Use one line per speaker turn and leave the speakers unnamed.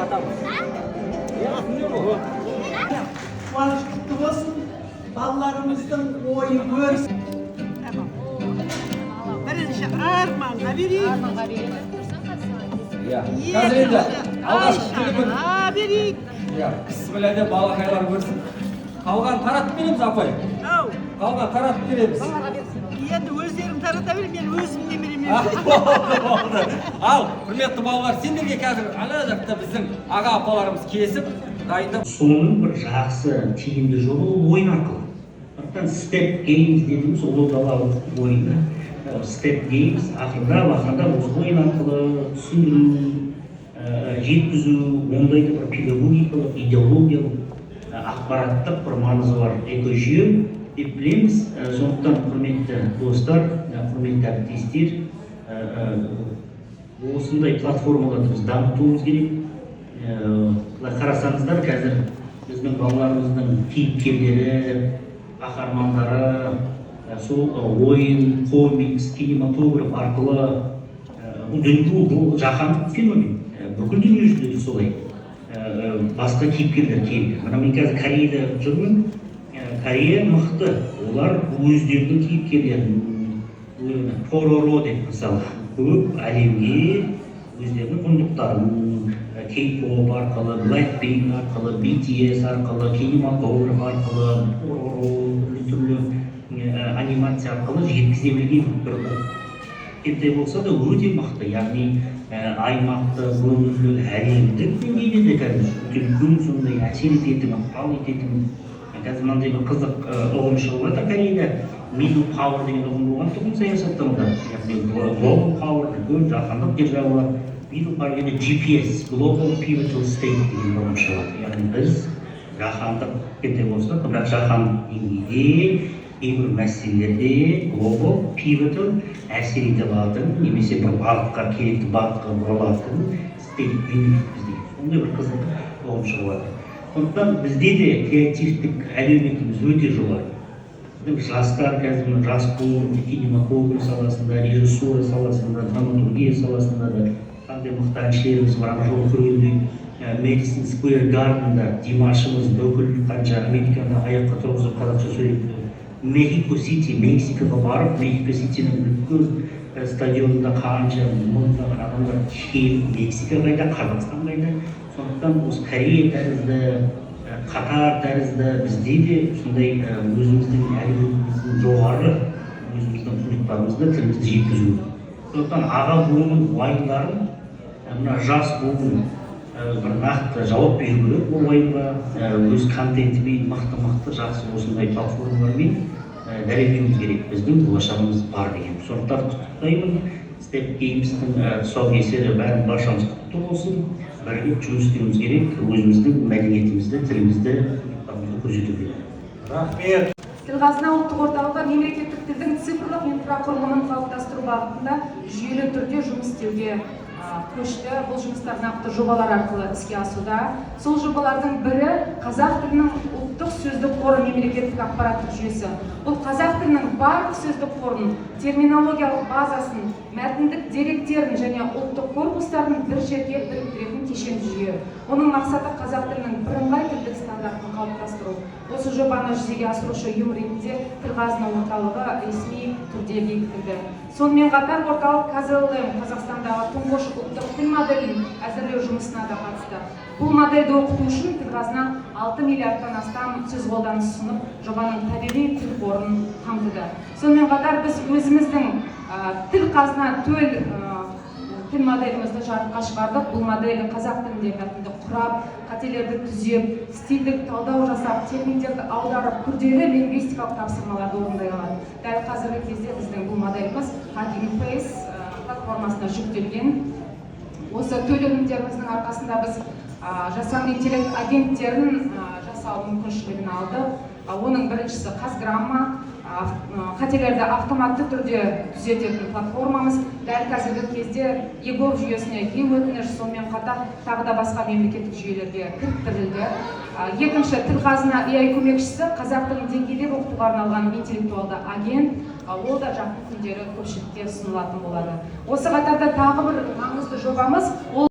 Таратамыз, иә, түсіндіңдер ме?
Қуаныш құтты болсын, балаларымыздың ойы өріс.
Бірінші Арманға берейік.
Иә, қазір енді алғашқы тілімін.
Айшаға берейік.
Иә, бісміллә деп, балақайлар көрсін. Қалған таратып береміз, апай.
Ау.
Қалған таратып береміз.
Енді өздерің тарата бер, мен өзім немереме.
Болды, болды. Ал, құрметті балалар, сендерге қазір ана жақта біздің аға апаларымыз кесіп дайындап.
Соның бір жақсы, тиімді жолы ол ойын арқылы. Сондықтан Step Games дедіміз, Ұлы дала ойыны. Step Games ақырындап ақырындап осы ойын арқылы түсіндіру, жеткізу, ондай да бір педагогикалық, идеологиялық, ақпараттық бір маңызы бар экожүйе деп білеміз. Сондықтан, құрметті достар, құрметті әріптестер, осындай платформаларды біз дамытуымыз керек. Былай қарасаңыздар, қазір біздің балаларымыздың кейіпкерлері, қаһармандары сол ойын, комикс, кинематограф арқылы. Бұл дүние, бұл жаһандық феномен. Бүкіл дүниежүзінде де солай. Басқа кейіпкерлер келді. Мына мен қазір Кореяда жүрмін. Корея мықты, олар өздерінің кейіпкерлерін, Пороро деп мысалы, көп әлемге өздерінің құндылықтарын K-pop арқылы, Blackpink арқылы, BTS арқылы, кинематограф арқылы, Пороро, түрлі түрлі анимация арқылы жеткізе білген бір ұлт. Кішкентай болса да, өте мықты, яғни аймақтық, өңірлік, әлемдік деңгейде де қазір өте үлкен сондай әсер ететін, ықпал ететін. Қазір мынандай бір қызық ұғым шығып жатыр Кореяда. Middle power деген ұғым болған тұғын саясаттануда, яғни global power, үлкен жаһандық державалар, middle power. Енді GPS, Global Pivotal State деген ұғым шығады, яғни біз жаһандық, кішкентай болса да, бірақ жаһандық деңгейде кейбір мәселелерде global pivotal әсер ете алатын немесе бір бағытқа, керекті бағытқа бұра алатын state, мемлекетпіз деген сондай бір қызық ұғым шығып жатыр. Сондықтан бізде де креативтік әлеуетіміз өте жоғары. Біздің жастар қазір, мына жас буын кинематограф саласында, режиссура саласында, драматургия саласында да қандай мықты әншілеріміз бар. Ана жолы көргендей, Мэдисон Сквер Гарденда Димашымыз бүкіл қанша Американы аяққа тұрғызып, қазақша сөйлеп, Мехико Сити, Мексикаға барып, Мехико Ситидің үлкен стадионында қанша мыңдаған адамдар келіп, Мексика қайда, Қазақстан қайда? Сондықтан осы Корея тәрізді, Катар тәрізді бізде де сондай өзіміздің әлеуетіміздің жоғары, өзіміздің құндылықтарымызды, тілімізді жеткізу. Сондықтан аға буынның уайымдарын мына жас буын бір нақты жауап беру керек. Ол уайымға өз контентімен, мықты мықты жақсы осындай платформалармен дәлелдеуіміз керек, біздің болашағымыз бар деген. Сондықтан құттықтаймын. Step Games'тің тұсаукесері, бәрін, баршамыз құтты болсын. Бірігіп жұмыс істеуіміз керек, өзіміздің мәдениетімізді, тілімізді, құндылықтарымызды көрсету керек.
Рахмет.
Тілқазына ұлттық орталығы мемлекеттік тілдің цифрлық инфрақұрылымын қалыптастыру бағытында жүйелі түрде жұмыс істеуге көшті. Бұл жұмыстар нақты жобалар арқылы іске асуда. Сол жобалардың бірі — қазақ тілінің ұлттық сөздік қоры мемлекеттік ақпараттық жүйесі. Бұл қазақ тілінің барлық сөздік қорын, терминологиялық базасын, мәтіндік деректерін және ұлттық корпустарын бір жерге біріктіретін кешенді жүйе. Оның мақсаты — қазақ тілінің бірыңғай тілдік стандартын қалыптастыру. Осы жобаны жүзеге асырушы ұйым ретінде Тілқазына орталығы ресми түрде бекітілді. Сонымен қатар орталық KazLLM, Қазақстандағы тұңғыш ұлттық тіл моделін әзірлеу жұмысына да қатысты. Бұл модельді оқыту үшін Тілқазына 6 миллиардтан астам сөз қолданыс ұсынып, жобаның табиғи тіл қорын қамтыды. Сонымен қатар біз өзіміздің Тіл Қазына төл тіл моделімізді жарыққа шығардық. Бұл модель қазақ тілінде мәтінді құрап, қателерді түзеп, стильдік талдау жасап, терминдерді аударып, күрделі лингвистикалық тапсырмаларды орындай алады. Дәл қазіргі кезде біздің бұл моделіміз Hugging Face платформасына жүктелген. Осы төл өнімдеріміздің арқасында біз жасанды интеллект агенттерін жасау мүмкіншілігін алдық. Оның біріншісі — Қазграмма, қателерді автоматты түрде түзететін платформамыз. Дәл қазіргі кезде eGov жүйесіне, е-өтініш, сонымен қатар тағы да басқа мемлекеттік жүйелерге кіріктірілді. Екінші Тілқазына AI көмекшісі, қазақ тілін деңгейлеп оқытуға арналған интеллектуалды агент. Ол да жақын күндері көпшілікке ұсынылатын болады. Осы қатарда тағы бір маңызды жобамыз ол